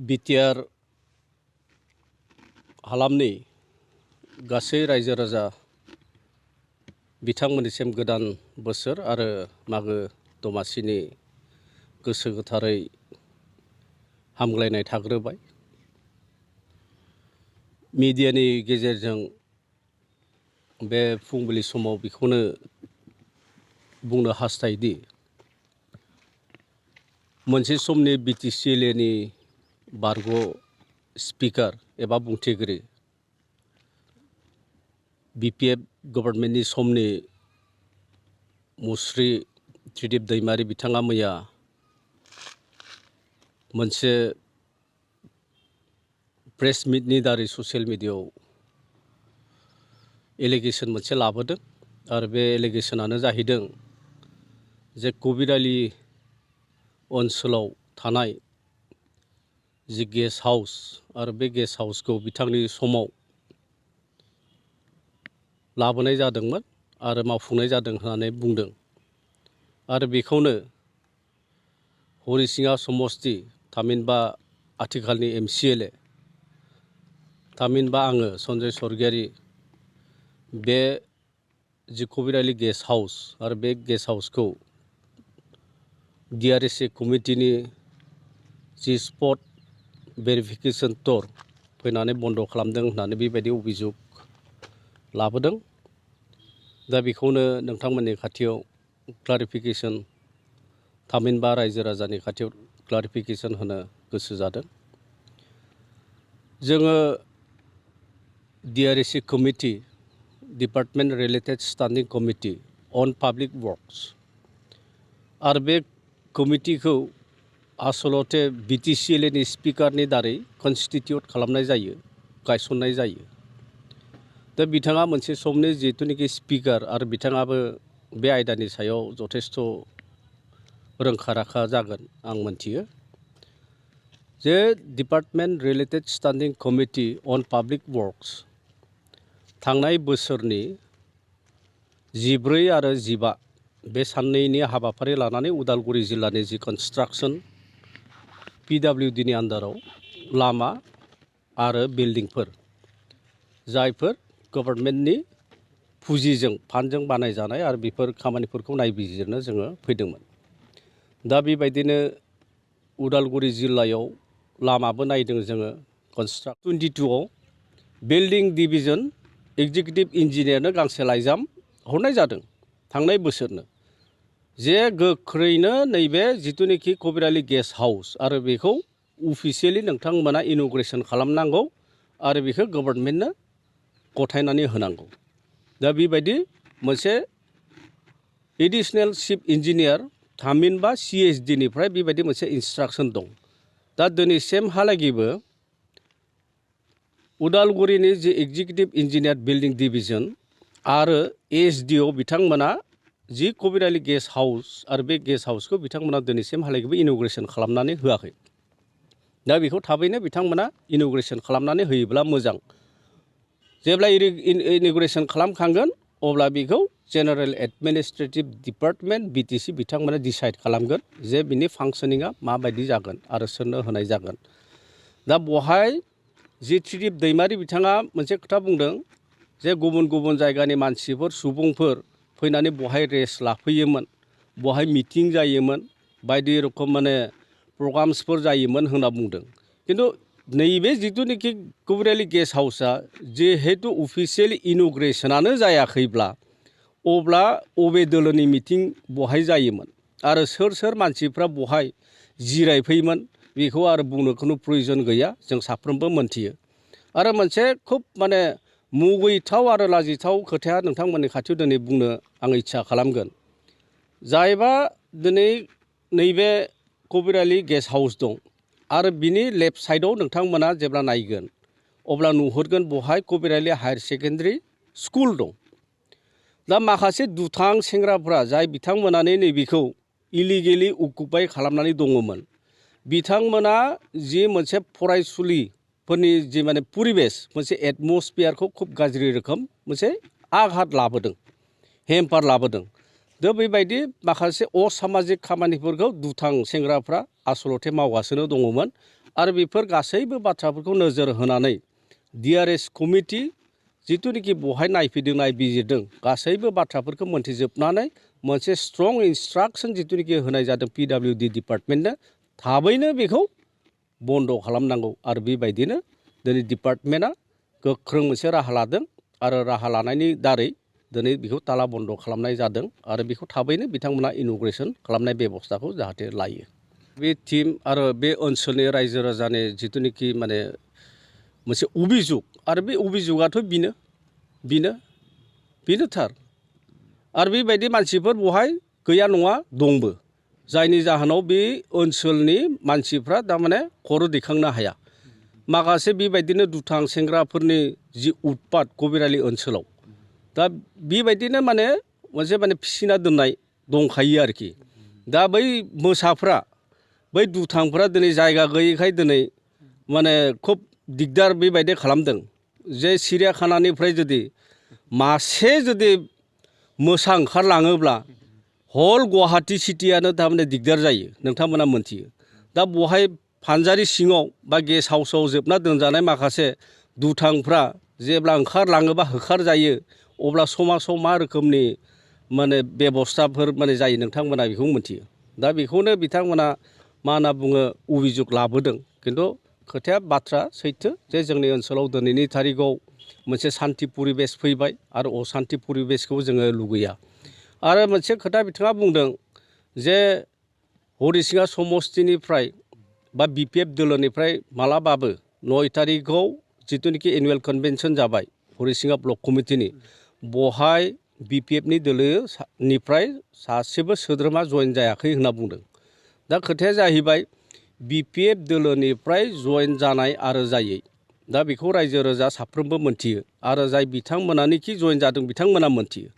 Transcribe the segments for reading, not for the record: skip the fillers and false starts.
BTR हालामनि गासै रायजो राजा बिथांमोननिसिम गोदान बोसोर आरो मागो दमासिनि गोसो गोथारै हामग्लायनाय थाग्रोबाय। मिडियानि गेजेरजों बे फुंबिलि समाव बेखौनो बुंनो हास्थायोदि मोनसे समनि बिटिसिएलएनि बारग' स्पिकार एबा बुंथिगिरि बिपिएफ गभर्नमेन्टनि समनि मुस्रि त्रिदिप दैमारि बिथाङा मैया मोनसे प्रेस मिटनि दारै ससियेल मिडियायाव एलिगेसन मोनसे लाबोदों आरो बे एलिगेसनानो जाहैदों जे कबिरालि ओनसोलाव थानाय जि गेस्ट हाउस आरो बे गेस्ट हाउसखौ बिथांनि समाव लाबोनाय जादोंमोन आरो मावफुंनाय जादों होननानै बुंदों आरो बेखौनो हरिसिङा समस्ति थामहिनबा आथिखालनि MCLA थामहिनबा आङो सन्जय स्वर्गियारि बे जि कबिरालि गेस्ट हाउस आरो बे गेस्ट हाउसखौ DRSA कमिटिनि जि स्पट भेरिफिकेसन टुर फैनानै बन्द' खालामदों होननानै बेबायदि अभियोग लाबोदों। दा बेखौनो नोंथांमोननि खाथियाव क्लारिफिकेसन थामहिनबा रायजो राजानि खाथियाव क्लारिफिकेसन होनो गोसो जादों। जोङो DRSA committee department related standing committee on public works आरो बे कमिटिखौ आसलते बिटिसिएलएनि स्पिकारनि दारै कनस्टिटिउट खालामनाय जायो, गायसननाय जायो। दा बिथाङा मोनसे समनि जिहेतुनिखि स्पिकार आरो बिथाङाबो बे आयदानि सायाव जथेस्थ' रोंखा राखा जागोन आं मोनथियो जे department related standing committee on public workers थांनाय बोसोरनि 14 आरो 15 बे साननैनि हाबाफारि लानानै उदालगुरि जिल्लानि जि कनस्ट्राक्सन PWDनि आन्दाराव लामा आरो बिल्डिंफोर जायफोर गभर्नमेन्टनि पुजिजों फान्डजों बानायजानाय आरो बेफोर खामानिफोरखौ नायबिजिरनो जोङो फैदोंमोन। दा बेबायदिनो उदालगुरि जिल्लायाव लामाबो नायदों जोङो कनस्ट्राक्ट 22आव बिल्डिं डिभिजन एग्जिकिउटिभ इन्जिनियारनो गांसे लाइजाम हरनाय जादों थांनाय बोसोरनो जे गोख्रैनो नैबे जिथुनिखि कबिरालि गेस्ट हाउस आरो बेखौ अफिसियेलि नोंथांमोना इन'ग्रेसन खालामनांगौ आरो बेखौ गभर्नमेन्टनो गथायनानै होनांगौ। दा बेबायदि मोनसे एडिशनेल चिफ इन्जिनियार थामहिनबा CSDनिफ्राय बेबायदि मोनसे इन्सट्राक्सन दं। दा दिनैसिमहालागैबो उदालगुरिनि जि एग्जिकिउटिभ इन्जिनियार बिल्डिं डिभिजन आरो ASDO बिथांमोना जि कबिरालि गेस्ट हाउस आरो बे गेस्ट हाउसखौ बिथांमोना दिनैसिमहालागैबो इन'ग्रेसन खालामनानै होआखै। दा बेखौ थाबैनो बिथांमोना इन'ग्रेसन खालामनानै होयोब्ला मोजां। जेब्ला इन'ग्रेसन खालामखांगोन अब्ला बेखौ जेनेरेल एडमिनिस्ट्रेटिभ डिपार्टमेन्ट BTC बिथांमोना डिसाइड खालामगोन जे बिनि फांसनिंआ माबायदि जागोन आरो सोरनो होनाय जागोन। दा बहाय जि त्रिदिप दैमारि बिथाङा मोनसे खोथा बुंदों जे गुबुन गुबुन जायगानि मानसिफोर सुबुंफोर फैनानै बहाय रेस्ट लाफैयोमोन, बहाय मिटिं जायोमोन, बायदि रोखोम माने प्रग्राम्सफोर जायोमोन होनना बुंदों। खिन्थु नैबे जिथुनिखि कबिरालि गेस्ट हाउसआ जिहेतु अफिसियेलि इन'ग्रेसनानो जायाखैब्ला अब्ला अबे दोलोनि मिटिं बहाय जायोमोन आरो सोर सोर मानसिफ्रा बहाय जिरायफैयोमोन बेखौ आरो बुंनो खुनु प्रयजन गैया, जों साफ्रोमबो मोनथियो। आरो मोनसे खुब माने मुगैथाव आरो लाजिथाव खोथाया नोंथांमोननि खाथियाव दिनै बुंनो आं इच्छा खालामगोन। जायबा दिनै नैबे कबिरालि गेस्ट हाउस दं आरो बिनि लेफ्ट साइडआव नोंथांमोना जेब्ला नायगोन अब्ला नुहुरगोन बहाय कबिरालि हायार सेकेन्डारि स्कुल दं। दा माखासे दुथां सेंग्राफ्रा जाय बिथांमोनानो नैबेखौ इलिगेलि अकुपाय खालामनानै दङमोन, बिथांमोना जि मोनसे फरायसुलिफोरनि जि माने परिबेस मोनसे एटमस्फियारखौ खुब गाज्रि रोखोम मोनसे आघात लाबोदों, हेम्पार लाबोदों। दा बेबायदि माखासे असामाजिक खामानिफोरखौ दुथां सेंग्राफ्रा आसलते मावगासिनो दङमोन आरो बेफोर गासैबो बाथ्राफोरखौ नोजोर होनानै DRS कमिटि जिथुनिखि बहाय नायफैदों नायबिजिरदों गासैबो बाथ्राफोरखौ मोनथिजोबनानै मोनसे स्ट्रं इन्सट्राक्सन जिथुनिखि होनाय जादों PWD डिपार्टमेन्टनो थाबैनो बेखौ बन्द खालामनांगौ आरो बेबायदिनो दिनै डिपार्टमेन्टआ गोख्रों मोनसे राहा लादों आरो राहा लानायनि दारै दिनै बेखौ ताला बन्द खालामनाय जादों आरो बेखौ थाबैनो बिथांमोना इन'ग्रेसन खालामनाय बेबस्थाखौ जाहाथे लायो बे टीम आरो बे ओनसोलनि रायजो राजानि जिथुनिखि माने मोनसे अभिजुग आरो बे अभिजुगाथ' बेनो थार आरो बेबायदि मानसिफोर बहाय गैया नङा दंबो जायनि जाहोनाव बे ओनसोलनि मानसिफ्रा थारमाने खर' दैखांनो हाया माखासे बेबायदिनो दुथां सेंग्राफोरनि जि उत्पात कबिरालि ओनसोलाव दा बेबायदिनो माने मोनसे माने फिसिना दोननाय दंखायो आरोखि दा बै मोसाफ्रा बै दुथांफ्रा दिनै जायगा गैयैखाय दिनै माने खुब दिगदार बेबायदि खालामदों जे सिरियाखानानिफ्राय जुदि मासे जुदि मोसा ओंखारलाङोब्ला हल गुवाहाटी सिटियानो थारमाने दिगदार जायो नोंथांमोना मोनथियो दा बहाय फानजारि सिङाव बा गेस्ट हाउसाव जोबना दोनजानाय माखासे दुथांफ्रा जेब्ला ओंखारलाङोबा होखारजायो अब्ला समाजाव मा रोखोमनि माने बेबस्थाफोर माने जायो नोंथांमोना बेखौ मोनथियो दा बेखौनो बिथांमोना मा होनना बुङो अभिजुग लाबोदों खिन्थु खोथाया बाथ्रा सैथो जे जोंनि ओनसोलाव दिनैनि थारिखआव मोनसे सान्थि परिबेस फैबाय आरो असान्थि परिबेसखौ जोङो लुगैया आरो मोनसे खोथा बिथाङा बुंदों जे हरिसिङा समष्टिनिफ्राय बा BPF दोलोनिफ्राय मालाबाबो 9 तारिखआव जिथुनिखि एनुवेल कन्भेनसन जाबाय हरिसिङा ब्लक कमिटिनि बहाय BPFनि दोलोनिफ्राय सासेबो सोद्रोमा जइन जायाखै होनना बुंदों दा खोथाया जाहैबाय BPF दोलोनिफ्राय जइन जानाय आरो जायै दा बेखौ रायजो राजा साफ्रोमबो मोनथियो आरो जाय बिथांमोनानिखि जइन जादों बिथांमोना मोनथियो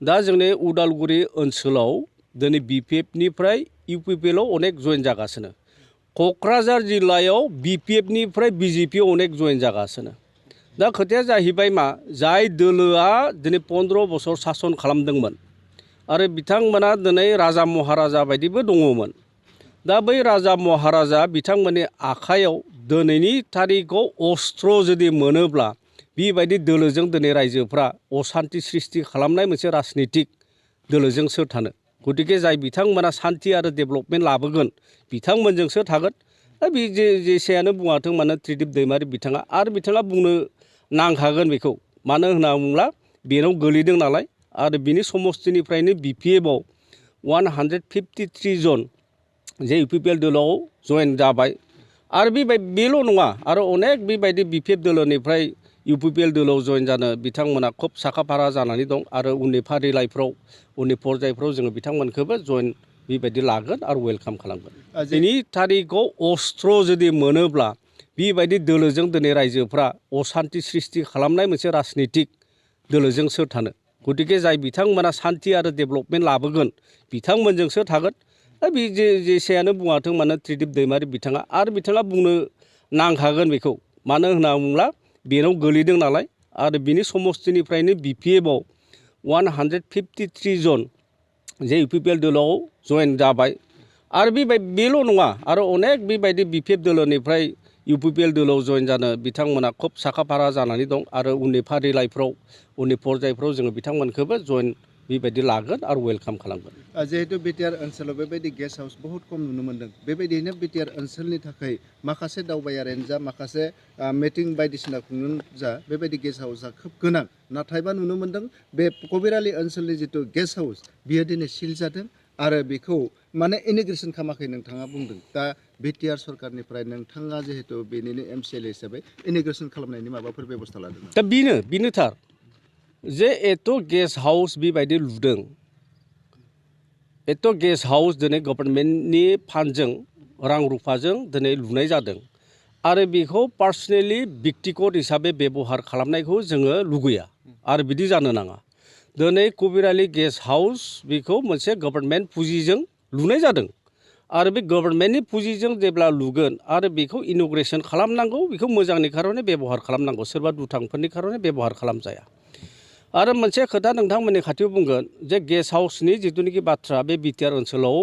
दा जोंनि उदालगुरि ओनसोलाव दिनै BPFनिफ्राय UPPLआव अनेक जइन जागासिनो क'क्राझार जिल्लायाव BPFनिफ्राय BJP अनेक जइन जागासिनो दा खोथाया जाहैबाय मा जाय दोलोआ दिनै 15 बोसोर सासन खालामदोंमोन आरो बिथांमोना दिनै राजा महाराजा बायदिबो दङमोन दा बै राजा महाराजा बिथांमोननि आखायाव दिनैनि तारिखआव अस्त्र जुदि मोनोब्ला बेबायदि दोलोजों दिनै रायजोफ्रा असान्ति सृष्टि खालामनाय मोनसे राजनितिक दोलोजों सोर थानो गतिके जाय बिथांमोना सान्ति आरो डेभेलपमेन्ट लाबोगोन बिथांमोनजोंसो थागोन दा बे जेसेयानो बुङाथों मानो त्रिदिप दैमारि बिथाङा आरो बिथाङा बुंनो नांखागोन बेखौ मानो होनना बुङोब्ला बेनाव गोलैदों नालाय आरो बिनि समष्टिनिफ्रायनो BPFआव 153 जन जे UPPL दोलोआव जइन जाबाय आरो बेल' नङा आरो अनेक बेबायदि BPF दोलोनिफ्राय UPPL दोलोआव जइन जानो बिथांमोना खुब साखाफारा जानानै दं आरो उननि फारिलाइफ्राव उननि पर्यायफ्राव जोङो बिथांमोनखौबो जइन बेबायदि लागोन आरो वेलकाम खालामगोन दिनै तारिखआव अस्त्र जुदि मोनोब्ला बेबायदि दोलोजों दिनै रायजोफ्रा असान्ति सृष्टि खालामनाय मोनसे राजनितिक दोलोजों सोर थानो गतिके जाय बिथांमोना सान्ति आरो डेभेलपमेन्ट लाबोगोन बिथांमोनजोंसो थागोन दा बे जेसेयानो बुङाथों मानो त्रिदिप दैमारि बिथाङा आरो बिथाङा बुंनो नांखागोन बेखौ मानो होनना बुङोब्ला बेनाव गोलैदों नालाय आरो बिनि समष्टिनिफ्रायनो BPFआव 153 जन जे UPPL दोलोआव जइन जाबाय आरो बेल' नङा आरो अनेक बेबायदि BPF दोलोनिफ्राय UPPL दोलोआव जइन जानो बिथांमोना खुब साखाफारा जानानै दं आरो उननि फारिलाइफ्राव उननि पर्यायफ्राव जोङो बिथांमोनखौबो जइन बेबायदि लागोन आरो वेलकाम खालामगोन जिहेतु बिटिआर ओनसोलाव बेबायदि गेस्ट हाउस बहुत खम नुनो मोन्दों बेबायदियैनो बिटिआर ओनसोलनि थाखाय माखासे दावबायारियानो जा माखासे मिटिं बायदिसिना खुंनो जा बेबायदि गेस्ट हाउसआ खोब गोनां नाथायबा नुनो मोन्दों बे कबिरालि ओनसोलनि जिथु गेस्ट हाउस बियो दिनै सिल जादों आरो बेखौ माने इनिग्रेसन खालामाखै नोंथाङा बुंदों दा बिटिआर सरकारनिफ्राय नोंथाङा जिहेतु बेनिनो MCLA हिसाबै इनिग्रेसन खालामनायनि माबाफोर बेबस्था लादों दा बेनो थार जे एथ' गेस्ट हाउस बेबायदि लुदों एथ' गेस्ट हाउस दिनै गभर्नमेन्टनि फान्डजों रां रुफाजों दिनै लुनाय जादों आरो बेखौ पार्सनेलि व्यक्तिगत हिसाबै बेबहार खालामनायखौ जोङो लुगैया आरो बिदि जानो नाङा दिनै कबिरालि गेस्ट हाउस बेखौ मोनसे गभर्नमेन्ट पुजिजों लुनाय जादों आरो बे गभर्नमेन्टनि पुजिजों जेब्ला लुगोन आरो बेखौ इन'ग्रेसन खालामनांगौ बेखौ मोजांनि खार'नै बेबहार खालामनांगौ सोरबा दुथांफोरनि खार'नै बेबहार खालामजाया आरो मोनसे खोथा नोंथांमोननि खाथियाव बुंगोन जे गेस्ट हाउसनि जिथुनिखि बाथ्रा बे बिटिआर ओनसोलाव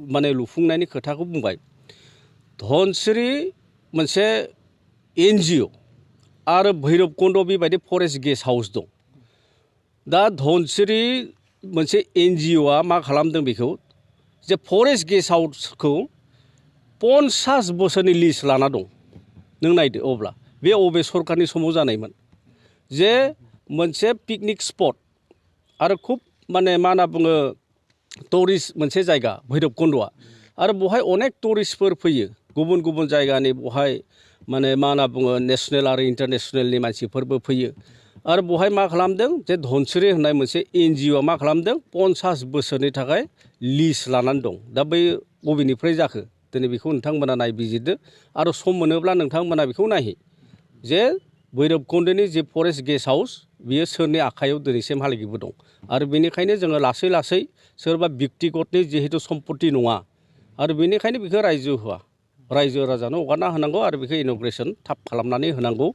माने लुफुंनायनि खोथाखौ बुंबाय धनसिरि मोनसे NGO आरो भैरबकुन्द बेबायदि फरेस्ट गेस्ट हाउस दं। दा धनसिरि मोनसे NGOआ मा खालामदों बेखौ जे फरेस्ट गेस्ट हाउसखौ 50 बोसोरनि लिज लाना दं। नों नायदो अब्ला बे अबे सरकारनि समाव जानायमोन जे मोनसे पिकनिक स्पट आरो खुब माने मा होनना बुङो टुरिस्ट मोनसे जायगा भैरबकुन्दआ आरो बहाय अनेक टुरिस्टफोर फैयो गुबुन गुबुन जायगानि बहाय माने मा होनना बुङो नेशनेल आरो इन्टारनेशनेलनि मानसिफोरबो फैयो आरो बहाय मा खालामदों जे धनसिरि होननाय मोनसे NGOआ मा खालामदों 50 बोसोरनि थाखाय लिज लानानै दं। दा बै बबेनिफ्राय जाखो दिनै बेखौ नोंथांमोना नायबिजिरदो आरो सम मोनोब्ला नोंथांमोना बेखौ नायहै जे भैरबकुन्दनि जे फरेस्ट गेस्ट हाउस बियो सोरनि आखायाव दिनैसिमहालागैबो दं आरो बेनिखायनो जोङो लासै लासै सोरबा व्यक्तिगतनि जिहेतु सम्पत्ति नङा आरो बेनिखायनो बेखौ रायजो होआ रायजो राजानो हगारना होनांगौ आरो बेखौ इन'ग्रेसन थाब खालामनानै होनांगौ।